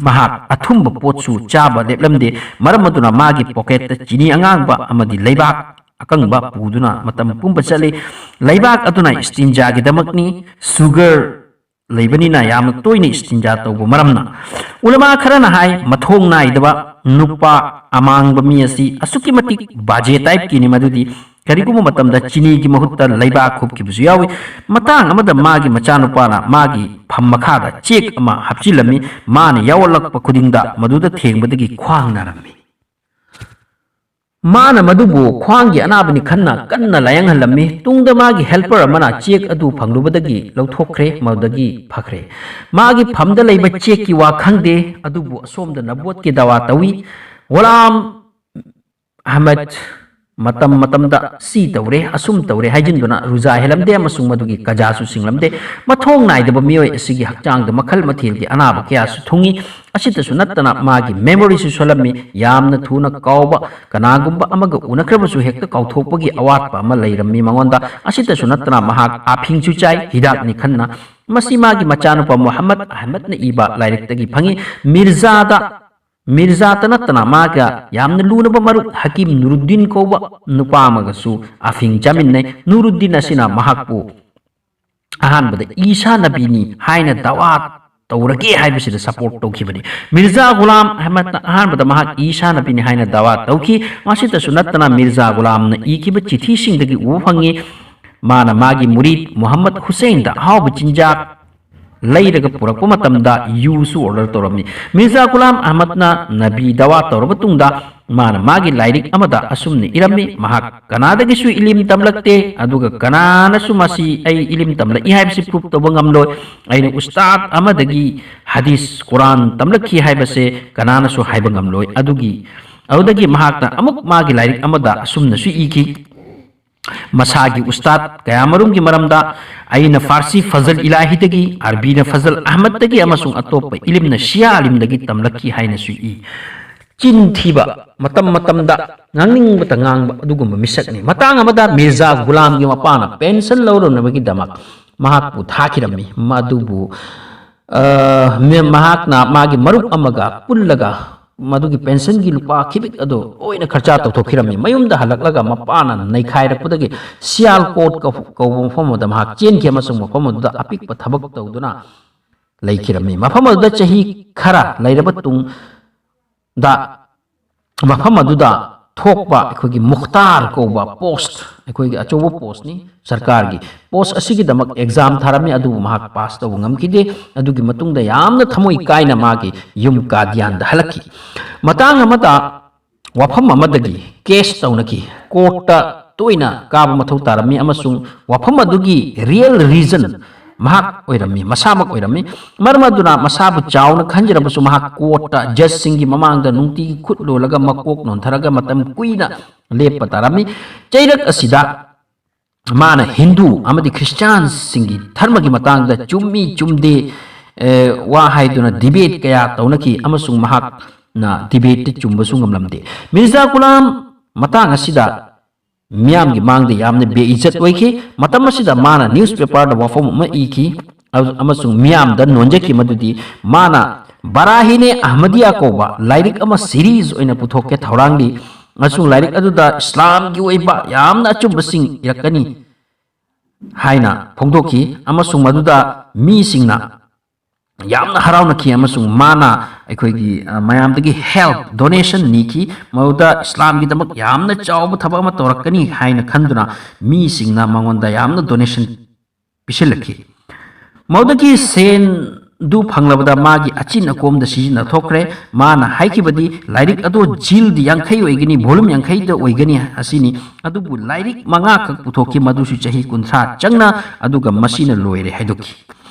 ꯃꯍꯥꯛ ꯑꯊꯨꯝꯕ ꯄꯣꯠꯁꯨ ꯆꯥꯕ ꯂꯦꯞꯂꯝꯗꯦ, ꯃꯔꯝ ꯑꯗꯨꯅ ꯃꯥꯒꯤ ꯄꯣꯀꯦꯠꯇ ꯆꯤꯅꯤ ꯑꯉꯥꯡꯕ ꯑꯃꯗꯤ ꯂꯩꯕꯥꯛ ꯑꯀꯪꯕ ꯄꯨꯗꯨꯅ ꯃꯇꯝ ꯄꯨꯝꯕ ꯆꯠꯂꯤ꯫ ꯂꯩꯕꯥꯛ ꯑꯗꯨꯅ ꯏꯁꯇꯤꯟꯖꯥꯒꯤꯗꯃꯛꯅꯤ, ꯁꯨꯒꯔ ꯂꯩꯕꯅꯤꯅ ꯌꯥꯝꯅ ꯇꯣꯏꯅ ꯏꯁꯇꯤꯟꯖꯥ ꯇꯧꯕ ꯃꯔꯝꯅ꯫ ꯎꯂꯃꯥ ꯈꯔꯅ ꯍꯥꯏ, ꯃꯊꯣꯡ ꯅꯥꯏꯗꯕ ꯅꯨꯄꯥ ꯑꯃꯥꯡꯕ ꯃꯤ ꯑꯁꯤ ꯑꯁꯨꯛꯀꯤ ꯃꯇꯤꯛ ꯕꯥꯖꯦ ꯇꯥꯏꯞꯀꯤꯅꯤ, ꯃꯗꯨꯗꯤ ꯀꯔꯤꯒꯨꯝꯕ ꯃꯇꯝꯗ ꯆꯤꯅꯤꯒꯤ ꯃꯍꯨꯠꯇ ꯂꯩꯕꯥꯛ ꯍꯨꯞꯈꯤꯕꯁꯨ ꯌꯥꯎꯏ꯫ ꯃꯇꯥꯡ ꯑꯃꯗ ꯃꯥꯒꯤ ꯃꯆꯥꯅꯨꯄꯥꯅ ꯃꯥꯒꯤ ꯐꯝ ꯃꯈꯥꯗ ꯆꯦꯛ ꯑꯃ ꯍꯥꯞꯆꯤꯜꯂꯝꯃꯤ꯫ ꯃꯥꯅ ꯌꯥꯎꯍꯜꯂꯛꯄ ꯈꯨꯗꯤꯡꯗ ꯃꯗꯨꯗ ꯊꯦꯡꯕꯗꯒꯤ ꯈ꯭ꯋꯥꯡ ꯅꯥꯔꯝꯃꯤ꯫ ꯃꯥꯅ ꯃꯗꯨꯕꯨ ꯈ꯭ꯋꯥꯡꯒꯤ ꯑꯅꯥꯕꯅꯤ ꯈꯟꯅ ꯀꯟꯅ ꯂꯥꯌꯦꯡꯍꯜꯂꯝꯃꯤ꯫ ꯇꯨꯡꯗ ꯃꯥꯒꯤ ꯍꯦꯜꯄꯔ ꯑꯃꯅ ꯆꯦꯛ ꯑꯗꯨ ꯐꯪꯂꯨꯕꯗꯒꯤ ꯂꯧꯊꯣꯛꯈ꯭ꯔꯦ, ꯃꯗꯨꯗꯒꯤ ꯐꯈ꯭ꯔꯦ꯫ ꯃꯥꯒꯤ ꯐꯝꯗ ꯂꯩꯕ ꯆꯦꯛꯀꯤ ꯋꯥ ꯈꯪꯗꯦ, ꯑꯗꯨꯕꯨ ꯑꯁꯣꯝꯗ ꯅꯕꯣꯠꯀꯤ ꯗꯋꯥ ꯇꯧꯏ꯫ ꯒꯨꯂꯥꯝ ꯑꯍꯃꯗ ꯃꯇꯝ ꯃꯇꯝꯗ ꯁꯤ ꯇꯧꯔꯦ, ꯑꯁꯨꯝ ꯇꯧꯔꯦ ꯍꯥꯏꯖꯤꯟꯗꯨꯅ ꯔꯨꯖꯥ ꯍꯦꯜꯂꯝꯗꯦ ꯑꯃꯁꯨꯡ ꯃꯗꯨꯒꯤ ꯀꯖꯥꯁꯨ ꯁꯤꯡꯂꯝꯗꯦ꯫ ꯃꯊꯣꯡ ꯅꯥꯏꯗꯕ ꯃꯤꯑꯣꯏ ꯑꯁꯤꯒꯤ ꯍꯛꯆꯥꯡꯗ ꯃꯈꯜ ꯃꯊꯦꯜꯒꯤ ꯑꯅꯥꯕ ꯀꯌꯥꯁꯨ ꯊꯨꯡꯏ꯫ ꯑꯁꯤꯇꯁꯨ ꯅꯠꯇꯅ ꯃꯥꯒꯤ ꯃꯦꯃꯣꯔꯤꯁꯨ ꯁꯣꯜꯂꯝꯃꯤ꯫ ꯌꯥꯝꯅ ꯊꯨꯅ ꯀꯥꯎꯕ, ꯀꯅꯥꯒꯨꯝꯕ ꯑꯃꯒ ꯎꯅꯈ꯭ꯔꯕꯁꯨ ꯍꯦꯛꯇ ꯀꯥꯎꯊꯣꯛꯄꯒꯤ ꯑꯋꯥꯠꯄ ꯑꯃ ꯂꯩꯔꯝꯃꯤ ꯃꯉꯣꯟꯗ꯫ ꯑꯁꯤꯇꯁꯨ ꯅꯠꯇꯅ ꯃꯍꯥꯛ ꯑꯐꯤꯡꯁꯨ ꯆꯥꯏ, ꯍꯤꯗꯥꯛꯅꯤ ꯈꯟꯅ꯫ ꯃꯁꯤ ꯃꯥꯒꯤ ꯃꯆꯥꯅꯨꯄꯥ ꯃꯨꯍꯝꯃꯗ ꯑꯍꯃꯗꯅ ꯏꯕ ꯂꯥꯏꯔꯤꯛꯇꯒꯤ ꯐꯪꯏ꯫ ꯃꯤꯔꯖꯥꯗ ꯃꯤꯔꯖꯥꯇ ꯅꯠꯇꯅ ꯃꯥꯒ ꯌꯥꯝꯅ ꯂꯨꯅꯕ ꯃꯔꯨꯞ ꯍꯀꯤꯝ ꯅꯨꯔꯨꯗꯤꯟ ꯀꯧꯕ ꯅꯨꯄꯥ ꯑꯃꯒꯁꯨ ꯑꯐꯤꯡ ꯆꯥꯃꯤꯟꯅꯩ꯫ ꯅꯨꯔꯨꯗꯤꯟ ꯑꯁꯤꯅ ꯃꯍꯥꯛꯄꯨ ꯑꯍꯥꯟꯕꯗ ꯏꯁꯥ ꯅꯕꯤꯅꯤ ꯍꯥꯏꯅ ꯗꯋꯥ ꯇꯧꯔꯒꯦ ꯍꯥꯏꯕꯁꯤꯗ ꯁꯄꯣꯔꯠ ꯇꯧꯈꯤꯕꯅꯤ꯫ ꯃꯤꯔꯖꯥ ꯒꯨꯂꯥꯝ ꯑꯍꯃꯗꯅ ꯑꯍꯥꯟꯕꯗ ꯃꯍꯥꯛ ꯏꯁꯥ ꯅꯕꯤꯅꯤ ꯍꯥꯏꯅ ꯗꯋꯥ ꯇꯧꯈꯤ꯫ ꯃꯁꯤꯇꯁꯨ ꯅꯠꯇꯅ ꯃꯤꯔꯖꯥ ꯒꯨꯂꯥꯝꯅ ꯏꯈꯤꯕ ꯆꯤꯊꯤꯁꯤꯡꯗꯒꯤ ꯎꯕ ꯐꯪꯉꯤ, ꯃꯥꯅ ꯃꯥꯒꯤ ꯃꯨꯔꯤꯗ ꯃꯨꯍꯝꯃꯗ ꯍꯨꯁꯦꯟꯗ ꯑꯍꯥꯎꯕ ꯆꯤꯟꯖꯥꯛ ꯂꯩꯔꯒ ꯄꯨꯔꯛꯄ ꯃꯇꯝꯗ ꯌꯨꯁꯨ ꯑꯣꯔꯗꯔ ꯇꯧꯔꯝꯃꯤ꯫ ꯃꯤꯔꯖꯥ ꯒꯨꯂꯥꯝ ꯑꯍꯃꯗꯅ ꯅꯕꯤ ꯗꯋꯥ ꯇꯧꯔꯕ ꯇꯨꯡꯗ ꯃꯥꯅ ꯃꯥꯒꯤ ꯂꯥꯏꯔꯤꯛ ꯑꯃꯗ ꯑꯁꯨꯝꯅ ꯏꯔꯝꯃꯤ, ꯃꯍꯥꯛ ꯀꯅꯥꯗꯒꯤꯁꯨ ꯏꯂꯤꯝ ꯇꯝꯂꯛꯇꯦ, ꯑꯗꯨꯒ ꯀꯅꯥꯅꯁꯨ ꯃꯁꯤ ꯑꯩ ꯏꯂꯤꯝ ꯇꯝꯂꯛꯏ ꯍꯥꯏꯕꯁꯤ ꯄ꯭ꯔꯨꯐ ꯇꯧꯕ ꯉꯝꯂꯣꯏ꯫ ꯑꯩꯅ ꯎꯁꯇꯥꯗ ꯑꯃꯗꯒꯤ ꯍꯗꯤꯁ ꯀꯨꯔꯥꯟ ꯇꯝꯂꯛꯈꯤ ꯍꯥꯏꯕꯁꯦ ꯀꯅꯥꯅꯁꯨ ꯍꯥꯏꯕ ꯉꯝꯂꯣꯏ꯫ ꯑꯗꯨꯒꯤ, ꯑꯗꯨꯗꯒꯤ ꯃꯍꯥꯛꯅ ꯑꯃꯨꯛ ꯃꯥꯒꯤ ꯂꯥꯏꯔꯤꯛ ꯑꯃꯗ ꯑꯁꯨꯝꯅꯁꯨ ꯏꯈꯤ, ꯃꯁꯥꯒꯤ ꯎꯁꯇꯥꯗ ꯀꯌꯥꯃꯔꯨꯝꯒꯤ ꯃꯔꯝꯗ ꯑꯩꯅ ꯐꯥꯔꯁꯤ ꯐꯖꯜ ꯏꯂꯥꯍꯤꯗꯒꯤ, ꯑꯔꯕꯤꯅ ꯐꯖꯜ ꯑꯍꯃꯗꯇꯒꯤ ꯑꯃꯁꯨꯡ ꯑꯇꯣꯞꯄ ꯏꯂꯤꯝꯅ ꯁꯤꯌꯥ ꯑꯂꯤꯝꯗꯒꯤ ꯇꯝꯂꯛꯈꯤ ꯍꯥꯏꯅꯁꯨ ꯏ꯫ ꯆꯤꯟ ꯊꯤꯕ, ꯃꯇꯝ ꯃꯇꯝꯗ ꯉꯥꯡꯅꯤꯡꯕꯇ ꯉꯥꯡꯕ ꯑꯗꯨꯒꯨꯝꯕ ꯃꯤꯁꯛꯅꯤ꯫ ꯃꯇꯥꯡ ꯑꯃꯗ ꯃꯤꯔꯖꯥ ꯒꯨꯂꯥꯝꯒꯤ ꯃꯄꯥꯅ ꯄꯦꯟꯁꯟ ꯂꯧꯔꯨꯅꯕꯒꯤꯗꯃꯛ ꯃꯍꯥꯛꯄꯨ ꯊꯥꯈꯤꯔꯝꯃꯤ꯫ ꯃꯗꯨꯕꯨ, ꯑ, ꯃꯦ-, ꯃꯍꯥꯛꯅ ꯃꯥꯒꯤ ꯃꯔꯨꯞ ꯑꯃꯒ ꯄꯨꯜꯂꯒ ꯃꯗꯨꯒꯤ ꯄꯦꯟꯁꯟꯒꯤ ꯂꯨꯄꯥ ꯈꯤꯕꯤꯛ ꯑꯗꯨ ꯂꯣꯏꯅ ꯈꯔꯆꯥ ꯇꯧꯊꯣꯛꯈꯤꯔꯝꯃꯤ꯫ ꯃꯌꯨꯝꯗ ꯍꯜꯂꯛꯂꯒ ꯃꯄꯥꯅ ꯅꯩꯈꯥꯏꯔꯛꯄꯗꯒꯤ ꯁꯤꯌꯥꯜꯀꯣꯠ ꯀꯧ-, ꯀꯧꯕ ꯃꯐꯝ ꯑꯗꯨꯗ ꯃꯍꯥꯛ ꯆꯦꯟꯈꯤ ꯑꯃꯁꯨꯡ ꯃꯐꯝ ꯑꯗꯨꯗ ꯑꯄꯤꯛꯄ ꯊꯕꯛ ꯇꯧꯗꯨꯅ ꯂꯩꯈꯤꯔꯝꯃꯤ꯫ ꯃꯐꯝ ꯑꯗꯨꯗ ꯆꯍꯤ ꯈꯔ ꯂꯩꯔꯕ ꯇꯨꯡꯗ ꯃꯐꯝ ꯑꯗꯨꯗ ꯊꯣꯛꯄ ꯑꯩꯈꯣꯏꯒꯤ ꯃꯨꯈꯇꯥꯔ ꯀꯧꯕ ꯄꯣꯁ, ꯑꯩꯈꯣꯏꯒꯤ ꯑꯆꯧꯕ ꯄꯣꯁꯅꯤ ꯁꯔꯀꯥꯔꯒꯤ꯫ ꯄꯣꯁ ꯑꯁꯤꯒꯤꯗꯃꯛ ꯑꯦꯛꯖꯥꯝ ꯊꯥꯔꯝꯃꯤ, ꯑꯗꯨꯕꯨ ꯃꯍꯥꯛ ꯄꯥꯁ ꯇꯧꯕ ꯉꯝꯈꯤꯗꯦ꯫ ꯑꯗꯨꯒꯤ ꯃꯇꯨꯡꯗ ꯌꯥꯝꯅ ꯊꯃꯣꯏ ꯀꯥꯏꯅ ꯃꯥꯒꯤ ꯌꯨꯝ ꯀꯥꯗꯤꯌꯥꯟꯗ ꯍꯜꯂꯛꯈꯤ꯫ ꯃꯇꯥꯡ ꯑꯃꯗ ꯋꯥꯐꯝ ꯑꯃꯗꯒꯤ ꯀꯦꯁ ꯇꯧꯅꯈꯤ꯫ ꯀꯣꯔꯠꯇ ꯇꯣꯏꯅ ꯀꯥꯕ ꯃꯊꯧ ꯇꯥꯔꯝꯃꯤ ꯑꯃꯁꯨꯡ ꯋꯥꯐꯝ ꯑꯗꯨꯒꯤ ꯔꯤꯌꯦꯜ ꯔꯤꯖꯟ ꯃꯍꯥꯛ ꯑꯣꯏꯔꯝꯃꯤ, ꯃꯁꯥꯃꯛ ꯑꯣꯏꯔꯝꯃꯤ꯫ ꯃꯔꯝ ꯑꯗꯨꯅ ꯃꯁꯥꯕꯨ ꯆꯥꯎꯅ ꯈꯟꯖꯔꯕꯁꯨ ꯃꯍꯥꯛ ꯀꯣꯔꯠꯇ ꯖꯖꯁꯤꯡꯒꯤ ꯃꯃꯥꯡꯗ ꯅꯨꯡꯇꯤꯒꯤ ꯈꯨꯠ ꯂꯣꯜꯂꯒ ꯃꯀꯣꯛ ꯅꯣꯟꯊꯔꯒ ꯃꯇꯝ ꯀꯨꯏꯅ ꯂꯦꯞꯄ ꯇꯥꯔꯝꯃꯤ꯫ ꯆꯩꯔꯛ ꯑꯁꯤꯗ ꯃꯥꯅ ꯍꯤꯟꯗꯨ ꯑꯃꯗꯤ ꯈ꯭ꯔꯤꯁꯇꯤꯌꯥꯟꯁꯤꯡꯒꯤ ꯙꯔꯃꯒꯤ ꯃꯇꯥꯡꯗ ꯆꯨꯝꯃꯤ ꯆꯨꯝꯗꯦ, ꯑꯦ, ꯋꯥ ꯍꯥꯏꯗꯨꯅ ꯗꯤꯕꯦꯠ ꯀꯌꯥ ꯇꯧꯅꯈꯤ ꯑꯃꯁꯨꯡ ꯃꯍꯥꯛꯅ ꯗꯤꯕꯦꯠꯇ ꯆꯨꯝꯕꯁꯨ ꯉꯝꯂꯝꯗꯦ꯫ ꯃꯤꯔꯖꯥ ꯒꯨꯂꯥꯝ ꯃꯇꯥꯡ ꯑꯁꯤꯗ ꯃꯤꯌꯥꯝꯒꯤ ꯃꯥꯡꯗ ꯌꯥꯝꯅ ꯕꯦꯏꯖꯠ ꯑꯣꯏꯈꯤ꯫ ꯃꯇꯝ ꯑꯁꯤꯗ ꯃꯥꯅ ꯅ꯭ꯌꯨꯁꯄꯦꯄꯔꯗ ꯋꯥꯐꯝ ꯑꯃ ꯏꯈꯤ ꯑꯃꯁꯨꯡ ꯃꯤꯌꯥꯝꯗ ꯅꯣꯟꯖꯈꯤ ꯃꯗꯨꯗꯤ ꯃꯥꯅ ꯕꯔꯥꯍꯤꯅꯦ ꯑꯍꯃꯗꯤꯌꯥ ꯀꯧꯕ ꯂꯥꯏꯔꯤꯛ ꯑꯃ ꯁꯤꯔꯤꯖ ꯑꯣꯏꯅ ꯄꯨꯊꯣꯛꯀꯦ ꯊꯧꯔꯥꯡꯂꯤ ꯑꯃꯁꯨꯡ ꯂꯥꯏꯔꯤꯛ ꯑꯗꯨꯗ ꯏꯁꯂꯥꯝꯒꯤ ꯑꯣꯏꯕ ꯌꯥꯝꯅ ꯑꯆꯨꯝꯕꯁꯤꯡ ꯏꯔꯛꯀꯅꯤ ꯍꯥꯏꯅ ꯐꯣꯡꯗꯣꯛꯈꯤ ꯑꯃꯁꯨꯡ ꯃꯗꯨꯗ ꯃꯤꯁꯤꯡꯅ ꯌꯥꯝꯅ ꯍꯔꯥꯎꯅꯈꯤ ꯑꯃꯁꯨꯡ ꯃꯥꯅ ꯑꯩꯈꯣꯏꯒꯤ, ꯑ, ꯃꯌꯥꯝꯗꯒꯤ ꯍꯦꯜꯞ, ꯗꯣꯅꯦꯁꯟ ꯅꯤꯈꯤ꯫ ꯃꯗꯨꯗ ꯏꯁꯂꯥꯝꯒꯤꯗꯃꯛ ꯌꯥꯝꯅ ꯆꯥꯎꯕ ꯊꯕꯛ ꯑꯃ ꯇꯧꯔꯛꯀꯅꯤ ꯍꯥꯏꯅ ꯈꯟꯗꯨꯅ ꯃꯤꯁꯤꯡꯅ ꯃꯉꯣꯟꯗ ꯌꯥꯝꯅ ꯗꯣꯅꯦꯁꯟ ꯄꯤꯁꯤꯜꯂꯛꯈꯤ꯫ ꯃꯗꯨꯗꯒꯤ ꯁꯦꯟꯗꯨ ꯐꯪꯂꯕꯗ ꯃꯥꯒꯤ ꯑꯆꯤꯟ ꯑꯀꯣꯝꯗ ꯁꯤꯖꯤꯟꯅꯊꯣꯛꯈ꯭ꯔꯦ꯫ ꯃꯥꯅ ꯍꯥꯏꯈꯤꯕꯗꯤ ꯂꯥꯏꯔꯤꯛ ꯑꯗꯨ ꯖꯤꯜꯗ ꯌꯥꯡꯈꯩ ꯑꯣꯏꯒꯅꯤ, ꯚꯣꯂꯨꯝ ꯌꯥꯡꯈꯩꯗ ꯑꯣꯏꯒꯅꯤ ꯑꯁꯤꯅꯤ꯫ ꯑꯗꯨꯕꯨ ꯂꯥꯏꯔꯤꯛ ꯃꯉꯥꯈꯛ ꯄꯨꯊꯣꯛꯈꯤ, ꯃꯗꯨꯁꯨ ꯆꯍꯤ ꯀꯨꯟꯊ꯭ꯔꯥ ꯆꯪꯅ, ꯑꯗꯨꯒ ꯃꯁꯤꯅ ꯂꯣꯏꯔꯦ ꯍꯥꯏꯗꯣꯛꯈꯤ꯫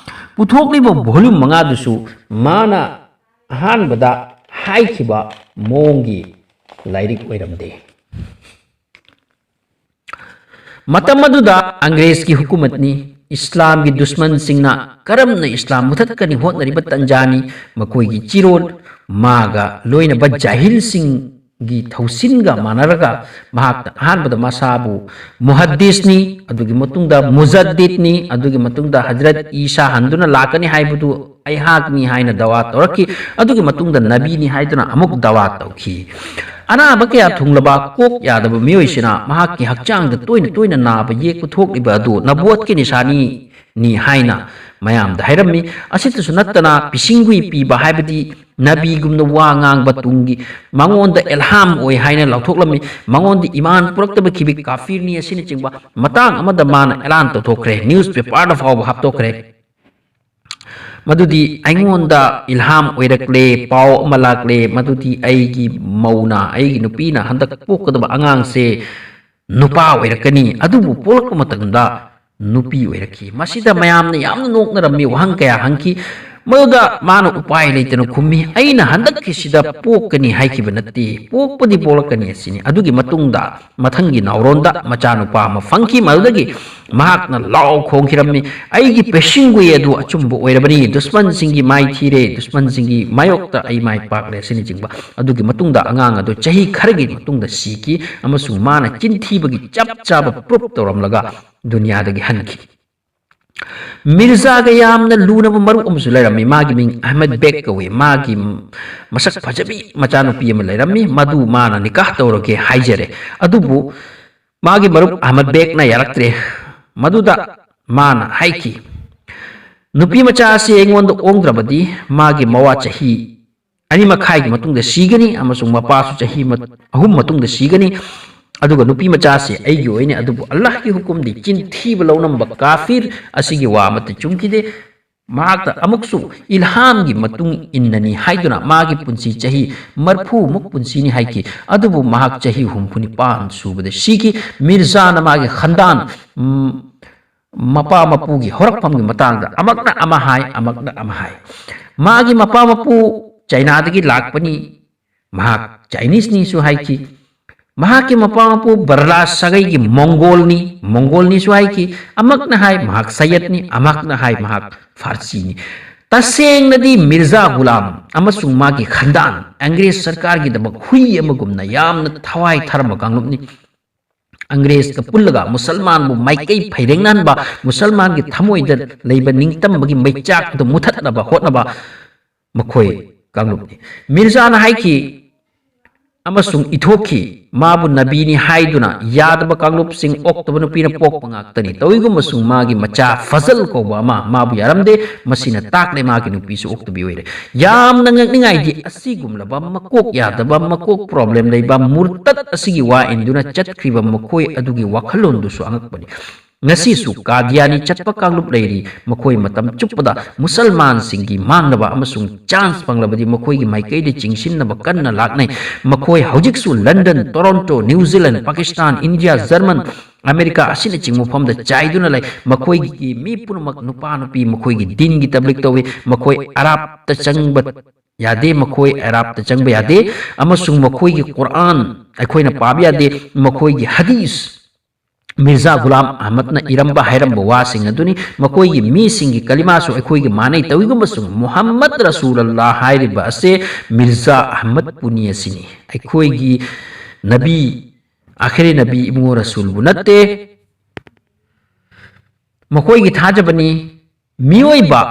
ꯄꯨꯊꯣꯛꯂꯤꯕ ꯚꯣꯂꯨꯝ ꯃꯉꯥꯗꯨꯁꯨ ꯃꯥꯅ ꯑꯍꯥꯟꯕꯗ ꯍꯥꯏꯈꯤꯕ ꯃꯑꯣꯡꯒꯤ ꯂꯥꯏꯔꯤꯛ ꯑꯣꯏꯔꯝꯗꯦ꯫ ꯃꯇꯝ ꯑꯗꯨꯗ ꯑꯪꯒ꯭ꯔꯦꯖꯀꯤ ꯍꯨꯀꯨꯃꯠꯅꯤ, ꯏꯁꯂꯥꯝꯒꯤ ꯗꯨꯁꯃꯟꯁꯤꯡꯅ ꯀꯔꯝꯅ ꯏꯁꯂꯥꯝ ꯃꯨꯊꯠꯀꯅꯤ ꯍꯣꯠꯅꯔꯤꯕ ꯇꯟꯖꯥꯅꯤ꯫ ꯃꯈꯣꯏꯒꯤ ꯆꯤꯔꯣꯜ, ꯃꯥꯒ ꯂꯣꯏꯅꯕ ꯖꯥꯍꯤꯜꯁꯤꯡꯒꯤ ꯊꯧꯁꯤꯟꯒ ꯃꯥꯟꯅꯔꯒ ꯃꯍꯥꯛꯅ ꯑꯍꯥꯟꯕꯗ ꯃꯁꯥꯕꯨ ꯃꯨꯍꯗꯤꯁꯅꯤ, ꯑꯗꯨꯒꯤ ꯃꯇꯨꯡꯗ ꯃꯨꯖꯗꯤꯗꯅꯤ, ꯑꯗꯨꯒꯤ ꯃꯇꯨꯡꯗ ꯍꯖꯔꯠ ꯏꯁꯥ ꯍꯟꯗꯨꯅ ꯂꯥꯛꯀꯅꯤ ꯍꯥꯏꯕꯗꯨ ꯑꯩꯍꯥꯛꯅꯤ ꯍꯥꯏꯅ ꯗꯋꯥ ꯇꯧꯔꯛꯈꯤ꯫ ꯑꯗꯨꯒꯤ ꯃꯇꯨꯡꯗ ꯅꯕꯤꯅꯤ ꯍꯥꯏꯗꯨꯅ ꯑꯃꯨꯛ ꯗꯋꯥ ꯇꯧꯈꯤ꯫ ꯑꯅꯥꯕ ꯀꯌꯥ ꯊꯨꯡꯂꯕ ꯀꯣꯛ ꯌꯥꯗꯕ ꯃꯤꯑꯣꯏꯁꯤꯅ ꯃꯍꯥꯛꯀꯤ ꯍꯛꯆꯥꯡꯗ ꯇꯣꯏꯅ ꯇꯣꯏꯅ ꯅꯥꯕ ꯌꯦꯛꯄ ꯊꯣꯛꯂꯤꯕ ꯑꯗꯨ ꯅꯕꯨꯋꯠꯀꯤ ꯅꯤꯁꯥꯅꯤꯅꯤ ꯍꯥꯏꯅ ꯃꯌꯥꯝꯗ ꯍꯥꯏꯔꯝꯃꯤ꯫ ꯑꯁꯤꯇꯁꯨ ꯅꯠꯇꯅ ꯄꯤꯁꯤꯡꯒꯨꯏ ꯄꯤꯕ ꯍꯥꯏꯕꯗꯤ ꯅꯕꯤꯒꯨꯝꯅ ꯋꯥ ꯉꯥꯡꯕ ꯇꯨꯡꯒꯤ ꯃꯉꯣꯟꯗ ꯑꯦꯜꯍꯥꯝ ꯑꯣꯏ ꯍꯥꯏꯅ ꯂꯥꯎꯊꯣꯛꯂꯝꯃꯤ꯫ ꯃꯉꯣꯟꯗ ꯏꯃꯥꯟ ꯄꯨꯔꯛꯇꯕ ꯈꯤꯕꯤ ꯀꯥꯐꯤꯔꯅꯤ ꯑꯁꯤꯅꯆꯤꯡꯕ ꯃꯇꯥꯡ ꯑꯃꯗ ꯃꯥꯅ ꯑꯦꯂꯥꯟ ꯇꯧꯊꯣꯛꯈ꯭ꯔꯦ, ꯅ꯭ꯌꯨꯁ ꯄꯦꯄꯔꯗ ꯐꯥꯎꯕ ꯍꯥꯞꯇꯣꯛꯈ꯭ꯔꯦ꯫ ꯃꯗꯨꯗꯤ ꯑꯩꯉꯣꯟꯗ ꯏꯜꯍꯥꯝ ꯑꯣꯏꯔꯛꯂꯦ, ꯄꯥꯎ ꯑꯃ ꯂꯥꯛꯂꯦ, ꯃꯗꯨꯗꯤ ꯑꯩꯒꯤ ꯃꯧꯅ, ꯑꯩꯒꯤ ꯅꯨꯄꯤꯅ ꯍꯟꯗꯛ ꯄꯣꯛꯀꯗꯕ ꯑꯉꯥꯡꯁꯦ ꯅꯨꯄꯥ ꯑꯣꯏꯔꯛꯀꯅꯤ, ꯑꯗꯨꯕꯨ ꯄꯣꯛꯂꯛꯄ ꯃꯇꯝꯗ ꯅꯨꯄꯤ ꯑꯣꯏꯔꯛꯈꯤ꯫ ꯃꯁꯤꯗ ꯃꯌꯥꯝꯅ ꯌꯥꯝꯅ ꯅꯣꯛꯅꯔꯝꯃꯤ, ꯋꯥꯍꯪ ꯀꯌꯥ ꯍꯪꯈꯤ꯫ ꯃꯗꯨꯗ ꯃꯥꯅ ꯎꯄꯥꯏ ꯂꯩꯇꯅ ꯈꯨꯝꯃꯤ, "ꯑꯩꯅ ꯍꯟꯗꯛꯀꯤꯁꯤꯗ ꯄꯣꯛꯀꯅꯤ ꯍꯥꯏꯈꯤꯕ ꯅꯠꯇꯦ, ꯄꯣꯛꯄꯗꯤ ꯄꯣꯛꯂꯛꯀꯅꯤ ꯑꯁꯤꯅꯤ"꯫ ꯑꯗꯨꯒꯤ ꯃꯇꯨꯡꯗ ꯃꯊꯪꯒꯤ ꯅꯥꯎꯔꯣꯟꯗ ꯃꯆꯥꯅꯨꯄꯥ ꯑꯃ ꯐꯪꯈꯤ꯫ ꯃꯗꯨꯗꯒꯤ ꯃꯍꯥꯛꯅ ꯂꯥꯎ ꯈꯣꯡꯈꯤꯔꯝꯃꯤ, "ꯑꯩꯒꯤ ꯄꯦꯁꯤꯡꯒꯨꯏ ꯑꯗꯨ ꯑꯆꯨꯝꯕ ꯑꯣꯏꯔꯕꯅꯤ, ꯗꯨꯁꯃꯟꯁꯤꯡꯒꯤ ꯃꯥꯏ ꯊꯤꯔꯦ, ꯗꯨꯁꯃꯟꯁꯤꯡꯒꯤ ꯃꯥꯌꯣꯛꯇ ꯑꯩ ꯃꯥꯏ ꯄꯥꯛꯂꯦ" ꯑꯁꯤꯅꯆꯤꯡꯕ꯫ ꯑꯗꯨꯒꯤ ꯃꯇꯨꯡꯗ ꯑꯉꯥꯡ ꯑꯗꯨ ꯆꯍꯤ ꯈꯔꯒꯤ ꯃꯇꯨꯡꯗ ꯁꯤꯈꯤ, ꯑꯃꯁꯨꯡ ꯃꯥꯅ ꯆꯤꯟꯊꯤꯕꯒꯤ ꯆꯞ ꯆꯥꯕ ꯄ꯭ꯔꯨꯞ ꯇꯧꯔꯝꯂꯒ ꯗꯨꯅꯤꯌꯥꯗꯒꯤ ꯍꯟꯈꯤ꯫ ꯃꯤꯔꯖꯥꯒ ꯌꯥꯝꯅ ꯂꯨꯅꯕ ꯃꯔꯨꯞ ꯑꯃꯁꯨ ꯂꯩꯔꯝꯃꯤ꯫ ꯃꯥꯒꯤ ꯃꯤꯡ ꯑꯍꯃꯗ ꯕꯦꯒ ꯀꯧꯏ꯫ ꯃꯥꯒꯤ ꯃꯁꯛ ꯐꯖꯕꯤ ꯃꯆꯥꯅꯨꯄꯤ ꯑꯃ ꯂꯩꯔꯝꯃꯤ, ꯃꯗꯨ ꯃꯥꯅ ꯅꯤꯀꯥꯍ ꯇꯧꯔꯒꯦ ꯍꯥꯏꯖꯔꯦ꯫ ꯑꯗꯨꯕꯨ ꯃꯥꯒꯤ ꯃꯔꯨꯞ ꯑꯍꯃꯗ ꯕꯦꯒꯅ ꯌꯥꯔꯛꯇ꯭ꯔꯦ꯫ ꯃꯗꯨꯗ ꯃꯥꯅ ꯍꯥꯏꯈꯤ, "ꯅꯨꯄꯤ ꯃꯆꯥ ꯑꯁꯤ ꯑꯩꯉꯣꯟꯗ ꯑꯣꯡꯗ꯭ꯔꯕꯗꯤ ꯃꯥꯒꯤ ꯃꯋꯥ ꯆꯍꯤ ꯑꯅꯤ ꯃꯈꯥꯏꯒꯤ ꯃꯇꯨꯡꯗ ꯁꯤꯒꯅꯤ ꯑꯃꯁꯨꯡ ꯃꯄꯥꯁꯨ ꯆꯍꯤ ꯃ-, ꯑꯍꯨꯝ ꯃꯇꯨꯡꯗ ꯁꯤꯒꯅꯤ꯫ ꯑꯗꯨꯒ ꯅꯨꯄꯤ ꯃꯆꯥꯁꯤ ꯑꯩꯒꯤ ꯑꯣꯏꯅꯤ, ꯑꯗꯨꯕꯨ ꯑꯜꯂꯥꯍꯒꯤ ꯍꯨꯀꯨꯝꯗꯤ ꯆꯤꯟꯊꯤꯕ ꯂꯧꯅꯝꯕ ꯀꯥꯐꯤꯔ ꯑꯁꯤꯒꯤ ꯋꯥ ꯑꯃꯠꯇ ꯆꯨꯝꯈꯤꯗꯦ꯫ ꯃꯍꯥꯛꯇ ꯑꯃꯨꯛꯁꯨ ꯏꯜꯍꯥꯝꯒꯤ ꯃꯇꯨꯡ ꯏꯟꯅꯅꯤ ꯍꯥꯏꯗꯨꯅ ꯃꯥꯒꯤ ꯄꯨꯟꯁꯤ ꯆꯍꯤ ꯃꯔꯤꯐꯨꯃꯨꯛ ꯄꯨꯟꯁꯤꯅꯤ ꯍꯥꯏꯈꯤ꯫ ꯑꯗꯨꯕꯨ ꯃꯍꯥꯛ ꯆꯍꯤ ꯍꯨꯝꯐꯨ ꯅꯤꯄꯥꯟ ꯁꯨꯕꯗ ꯁꯤꯈꯤ꯫ ꯃꯤꯔꯖꯥꯅ ꯃꯥꯒꯤ ꯈꯟꯗꯥꯟ, ꯎꯝ, ꯃꯄꯥ ꯃꯄꯨꯒꯤ ꯍꯧꯔꯛꯐꯝꯒꯤ ꯃꯇꯥꯡꯗ ꯑꯃꯛꯅ ꯑꯃ ꯍꯥꯏ, ꯑꯃꯛꯅ ꯑꯃ ꯍꯥꯏ꯫ ꯃꯥꯒꯤ ꯃꯄꯥ ꯃꯄꯨ ꯆꯥꯏꯅꯥꯗꯒꯤ ꯂꯥꯛꯄꯅꯤ, ꯃꯍꯥꯛ ꯆꯥꯏꯅꯤꯁꯅꯤꯁꯨ ꯍꯥꯏꯈꯤ꯫ ꯃꯍꯥꯛꯀꯤ ꯃꯄꯥ ꯃꯄꯨ ꯕꯔꯂꯥꯁ ꯁꯥꯒꯩꯒꯤ ꯃꯣꯡꯒꯣꯜꯅꯤ, ꯃꯣꯡꯒꯣꯜꯅꯤꯁꯨ ꯍꯥꯏꯈꯤ꯫ ꯑꯃꯛꯅ ꯍꯥꯏ ꯃꯍꯥꯛ ꯁꯌꯠꯅꯤ, ꯑꯃꯛꯅ ꯍꯥꯏ ꯃꯍꯥꯛ ꯐꯥꯔꯁꯤꯅꯤ꯫ ꯇꯁꯦꯡꯅꯗꯤ ꯃꯤꯔꯖꯥ ꯒꯨꯂꯥꯝ ꯑꯃꯁꯨꯡ ꯃꯥꯒꯤ ꯈꯟꯗꯥꯟ ꯑꯪꯒ꯭ꯔꯦꯖ ꯁꯔꯀꯥꯔꯒꯤꯗꯃꯛ ꯍꯨꯏ ꯑꯃꯒꯨꯝꯅ ꯌꯥꯝꯅ ꯊꯋꯥꯏ ꯊꯥꯔꯝꯕ ꯀꯥꯡꯂꯨꯞꯅꯤ꯫ ꯑꯪꯒ꯭ꯔꯦꯖꯀ ꯄꯨꯜꯂꯒ ꯃꯨꯁꯜꯃꯥꯟꯕꯨ ꯃꯥꯏꯀꯩ ꯐꯩꯔꯦꯡꯅꯍꯟꯕ, ꯃꯨꯁꯜꯃꯥꯟꯒꯤ ꯊꯃꯣꯏꯗ ꯂꯩꯕ ꯅꯤꯡꯇꯝꯕꯒꯤ ꯃꯩꯆꯥꯛ ꯑꯗꯨ ꯃꯨꯊꯠꯅꯕ ꯍꯣꯠꯅꯕ ꯃꯈꯣꯏ ꯀꯥꯡꯂꯨꯞꯅꯤ꯫ ꯃꯤꯔꯖꯥꯅ ꯍꯥꯏꯈꯤ ꯑꯃꯁꯨꯡ ꯏꯊꯣꯛꯈꯤ, ꯃꯥꯕꯨ ꯅꯕꯤꯅꯤ ꯍꯥꯏꯗꯨꯅ ꯌꯥꯗꯕ ꯀꯥꯡꯂꯨꯞꯁꯤꯡ ꯑꯣꯛꯇꯕ ꯅꯨꯄꯤꯅ ꯄꯣꯛꯄ ꯉꯥꯛꯇꯅꯤ꯫ ꯇꯧꯏꯒꯨꯝꯕꯁꯨꯡ ꯃꯥꯒꯤ ꯃꯆꯥ ꯐꯖꯜ ꯀꯧꯕ ꯑꯃ ꯃꯥꯕꯨ ꯌꯥꯔꯝꯗꯦ꯫ ꯃꯁꯤꯅ ꯇꯥꯛꯂꯦ ꯃꯥꯒꯤ ꯅꯨꯄꯤꯁꯨ ꯑꯣꯛꯇꯕꯤ ꯑꯣꯏꯔꯦ꯫ ꯌꯥꯝꯅ ꯉꯛꯅꯤꯡꯉꯥꯏꯗꯤ ꯑꯁꯤꯒꯨꯝꯂꯕ ꯃꯀꯣꯛ ꯌꯥꯗꯕ, ꯃꯀꯣꯛ ꯄ꯭ꯔꯣꯕ꯭ꯂꯦꯝ ꯂꯩꯕ ꯃꯨꯔꯇꯠ ꯑꯁꯤꯒꯤ ꯋꯥ ꯏꯟꯗꯨꯅ ꯆꯠꯈ꯭ꯔꯤꯕ ꯃꯈꯣꯏ ꯑꯗꯨꯒꯤ ꯋꯥꯈꯜꯂꯣꯟꯗꯨꯁꯨ ꯑꯉꯛꯄꯅꯤ꯫ ꯉꯁꯤꯁꯨ ꯀꯥꯗꯤꯌꯥꯅꯤ ꯆꯠꯄ ꯀꯥꯡꯂꯨꯞ ꯂꯩꯔꯤ꯫ ꯃꯈꯣꯏ ꯃꯇꯝ ꯆꯨꯞꯄꯗ ꯃꯨꯁꯜꯃꯥꯟꯁꯤꯡꯒꯤ ꯃꯥꯡꯅꯕ ꯑꯃꯁꯨꯡ ꯆꯥꯟꯁ ꯐꯪꯂꯕꯗꯤ ꯃꯈꯣꯏꯒꯤ ꯃꯥꯏꯀꯩꯗ ꯆꯤꯡꯁꯤꯟꯅꯕ ꯀꯟꯅ ꯂꯥꯛꯅꯩ꯫ ꯃꯈꯣꯏ ꯍꯧꯖꯤꯛꯁꯨ London, Toronto, new Zealand, Pakistan, India, German, America ꯑꯁꯤꯅꯆꯤꯡꯕ ꯃꯐꯝꯗ ꯆꯥꯏꯗꯨꯅ ꯂꯩ꯫ ꯃꯈꯣꯏꯒꯤ ꯃꯤ ꯄꯨꯝꯅꯃꯛ ꯅꯨꯄꯥ ꯅꯨꯄꯤ ꯃꯈꯣꯏꯒꯤ ꯗꯤꯟꯒꯤ ꯇꯕ꯭ꯂꯤꯛ ꯇꯧꯏ꯫ ꯃꯈꯣꯏ ꯑꯔꯥꯞꯇ ꯆꯪꯕ ꯌꯥꯗꯦ, ꯃꯈꯣꯏ ꯑꯔꯥꯞꯇ ꯆꯪꯕ ꯌꯥꯗꯦ, ꯑꯃꯁꯨꯡ ꯃꯈꯣꯏꯒꯤ ꯀꯨꯔꯥꯟ ꯑꯩꯈꯣꯏꯅ ꯄꯥꯕ ꯌꯥꯗꯦ꯫ ꯃꯈꯣꯏꯒꯤ ꯍꯗꯤꯁ, ꯃꯤꯔꯖꯥ ꯒꯨꯂꯥꯝ ꯑꯍꯃꯗꯅ ꯏꯔꯝꯕ ꯍꯥꯏꯔꯝꯕ ꯋꯥꯁꯤꯡ ꯑꯗꯨꯅꯤ꯫ ꯃꯈꯣꯏꯒꯤ ꯃꯤꯁꯤꯡꯒꯤ ꯀꯂꯤꯃꯥꯁꯨ ꯑꯩꯈꯣꯏꯒ ꯃꯥꯟꯅꯩ꯫ ꯇꯧꯏꯒꯨꯝꯕꯁꯨꯡ ꯃꯨꯍꯝꯃꯗ ꯔꯁꯨꯂꯜꯂꯥ ꯍꯥꯏꯔꯤꯕ ꯑꯁꯦ ꯃꯤꯔꯖꯥ ꯑꯍꯃꯗ ꯄꯨꯅꯤ ꯑꯁꯤꯅꯤ꯫ ꯑꯩꯈꯣꯏꯒꯤ ꯅꯕꯤ, ꯑꯥꯈꯤꯔꯤ ꯅꯕꯤ ꯏꯕꯨꯡꯉꯣ ꯔꯁꯨꯜꯕꯨ ꯅꯠꯇꯦ꯫ ꯃꯈꯣꯏꯒꯤ ꯊꯥꯖꯕꯅꯤ꯫ ꯃꯤꯑꯣꯏꯕ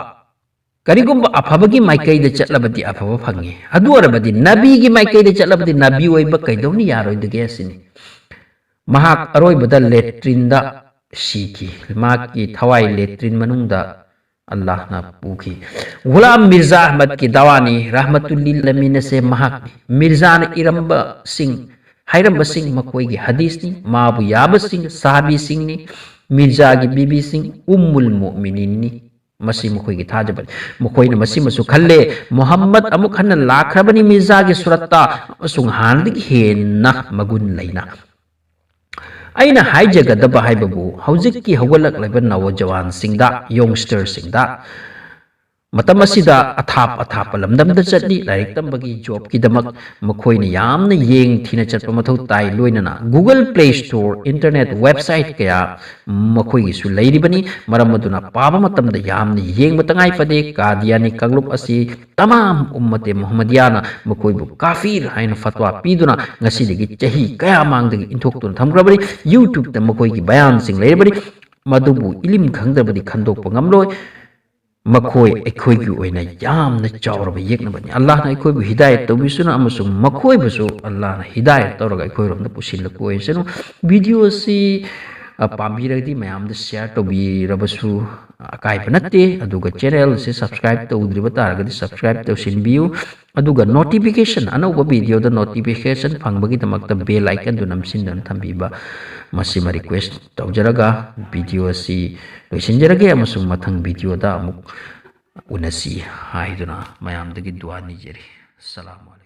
ꯀꯔꯤꯒꯨꯝꯕ ꯑꯐꯕꯒꯤ ꯃꯥꯏꯀꯩꯗ ꯆꯠꯂꯕꯗꯤ ꯑꯐꯕ ꯐꯪꯉꯤ꯫ ꯑꯗꯨ ꯑꯣꯏꯔꯕꯗꯤ ꯅꯕꯤꯒꯤ ꯃꯥꯏꯀꯩꯗ ꯆꯠꯂꯕꯗꯤ ꯅꯕꯤ ꯑꯣꯏꯕ ꯀꯩꯗꯧꯅ ꯌꯥꯔꯣꯏꯗꯒꯦ ꯑꯁꯤꯅꯤ꯫ ꯃꯍꯥꯛ ꯑꯔꯣꯏꯕꯗ ꯂꯦꯇ꯭ꯔꯤꯟꯗ ꯁꯤꯈꯤ꯫ ꯃꯍꯥꯛꯀꯤ ꯊꯋꯥꯏ ꯂꯦꯇ꯭ꯔꯤꯟ ꯃꯅꯨꯡꯗ ꯑꯜꯂꯥꯍꯅ ꯄꯨꯈꯤ꯫ ꯒꯨꯂꯥꯝ ꯃꯤꯔꯖꯥ ꯑꯍꯃꯗꯀꯤ ꯗꯋꯥꯅꯤ, ꯔꯍꯃꯇꯨꯜ ꯂꯤꯜ ꯑꯂꯃꯤꯟ ꯑꯁꯦ ꯃꯍꯥꯛꯅꯤ꯫ ꯃꯤꯔꯖꯥꯅ ꯏꯔꯝꯕꯁꯤꯡ, ꯍꯥꯏꯔꯝꯕꯁꯤꯡ ꯃꯈꯣꯏꯒꯤ ꯍꯗꯤꯁꯅꯤ꯫ ꯃꯥꯕꯨ ꯌꯥꯕꯁꯤꯡ ꯁꯍꯥꯕꯤꯁꯤꯡꯅꯤ꯫ ꯃꯤꯔꯖꯥꯒꯤ ꯕꯤꯕꯤꯁꯤꯡ ꯎꯝꯃꯨꯜ ꯃꯨꯑꯃꯤꯅꯤꯟꯅꯤ꯫ ꯃꯁꯤ ꯃꯈꯣꯏꯒꯤ ꯊꯥꯖꯕꯅꯤ꯫ ꯃꯈꯣꯏꯅ ꯃꯁꯤꯃꯁꯨ ꯈꯜꯂꯦ, ꯃꯨꯍꯝꯃꯗ ꯑꯃꯨꯛ ꯍꯟꯅ ꯂꯥꯛꯈ꯭ꯔꯕꯅꯤ ꯃꯤꯔꯖꯥꯒꯤ ꯁꯨꯔꯠꯇ, ꯑꯃꯁꯨꯡ ꯍꯥꯟꯅꯗꯒꯤ ꯍꯦꯟꯅ ꯃꯒꯨꯟ ꯂꯩꯅ꯫ ꯑꯩꯅ ꯍꯥꯏꯖꯒꯗꯕ ꯍꯥꯏꯕꯕꯨ ꯍꯧꯖꯤꯛꯀꯤ ꯍꯧꯒꯠꯂꯛꯂꯤꯕ ꯅꯧꯖꯋꯥꯟꯁꯤꯡꯗ, ꯌꯣꯡꯁꯇꯔꯁꯤꯡꯗ, ꯃꯇꯝ ꯑꯁꯤꯗ ꯑꯊꯥꯞ ꯑꯊꯥꯞꯄ ꯂꯝꯗꯝꯗ ꯆꯠꯂꯤ꯫ ꯂꯥꯏꯔꯤꯛ ꯇꯝꯕꯒꯤ, ꯖꯣꯕꯀꯤꯗꯃꯛ ꯃꯈꯣꯏꯅ ꯌꯥꯝꯅ ꯌꯦꯡ ꯊꯤꯅ ꯆꯠꯄ ꯃꯊꯧ ꯇꯥꯏ꯫ ꯂꯣꯏꯅꯅ Google Play Store, internet website ꯀꯌꯥ ꯃꯈꯣꯏꯒꯤꯁꯨ ꯂꯩꯔꯤꯕꯅꯤ꯫ ꯃꯔꯝ ꯑꯗꯨꯅ ꯄꯥꯕ ꯃꯇꯝꯗ ꯌꯥꯝꯅ ꯌꯦꯡꯕ ꯇꯉꯥꯏ ꯐꯗꯦ꯫ ꯀꯥꯗꯤꯌꯥꯅꯤ ꯀꯥꯡꯂꯨꯞ ꯑꯁꯤ ꯇꯃꯥꯝ ꯎꯝꯃꯇꯦ ꯃꯨꯍꯝꯃꯗꯤꯌꯥꯅ ꯃꯈꯣꯏꯕꯨ ꯀꯥꯐꯤꯔ ꯍꯥꯏꯅ ꯐꯠꯋꯥ ꯄꯤꯗꯨꯅ ꯉꯁꯤꯗꯒꯤ ꯆꯍꯤ ꯀꯌꯥ ꯃꯥꯡꯗꯒꯤ ꯏꯟꯊꯣꯛꯇꯨꯅ ꯊꯝꯈ꯭ꯔꯕꯅꯤ꯫ YouTube-ꯇ ꯃꯈꯣꯏꯒꯤ ꯕꯌꯥꯟꯁꯤꯡ ꯂꯩꯔꯕꯅꯤ꯫ ꯃꯗꯨꯕꯨ ꯏꯂꯤꯝ ꯈꯪꯗ꯭ꯔꯕꯗꯤ ꯈꯟꯗꯣꯛꯄ ꯉꯝꯂꯣꯏ꯫ ꯃꯈꯣꯏ ꯑꯩꯈꯣꯏꯒꯤ ꯑꯣꯏꯅ ꯌꯥꯝꯅ ꯆꯥꯎꯔꯕ ꯌꯦꯛꯅꯕꯅꯤ꯫ ꯑꯜꯂꯥꯍꯅ ꯑꯩꯈꯣꯏꯕꯨ ꯍꯤꯗꯥꯌꯠ ꯇꯧꯕꯤꯁꯅꯨ ꯑꯃꯁꯨꯡ ꯃꯈꯣꯏꯕꯨꯁꯨ ꯑꯜꯂꯥꯍꯅ ꯍꯤꯗꯥꯌꯠ ꯇꯧꯔꯒ ꯑꯩꯈꯣꯏꯔꯣꯝꯗ ꯄꯨꯁꯤꯜꯂꯛꯄ ꯑꯣꯏꯁꯅꯨ꯫ Video ꯑꯁꯤ, ꯑ, ꯄꯥꯝꯕꯤꯔꯒꯗꯤ ꯃꯌꯥꯝꯗ share ꯇꯧꯕꯤꯔꯕꯁꯨ ꯑꯀꯥꯏꯕ ꯅꯠꯇꯦ꯫ ꯑꯗꯨꯒ channel ꯑꯁꯤ subscribe ꯇꯧꯗ꯭ꯔꯤꯕ ꯇꯥꯔꯒꯗꯤ subscribe ꯇꯧꯁꯤꯟꯕꯤꯌꯨ꯫ ꯑꯗꯨꯒ notification, ꯑꯅꯧꯕ video-ꯗ notification ꯐꯪꯕꯒꯤꯗꯃꯛꯇ bell icon-ꯗꯨ ꯅꯝꯁꯤꯟꯗꯨꯅ ꯊꯝꯕꯤꯕ, ꯃꯁꯤꯃ request ꯇꯧꯖꯔꯒ video ꯑꯁꯤ ꯂꯣꯏꯁꯤꯟꯖꯔꯒꯦ ꯑꯃꯁꯨꯡ ꯃꯊꯪ video-ꯗ ꯑꯃꯨꯛ ꯎꯅꯁꯤ ꯍꯥꯏꯗꯨꯅ ꯃꯌꯥꯝꯗꯒꯤ ꯗꯨꯋꯥ ꯅꯤꯖꯔꯤ꯫ ꯑꯁꯂꯥꯃꯨ ꯑꯂꯩꯀꯨꯝ꯫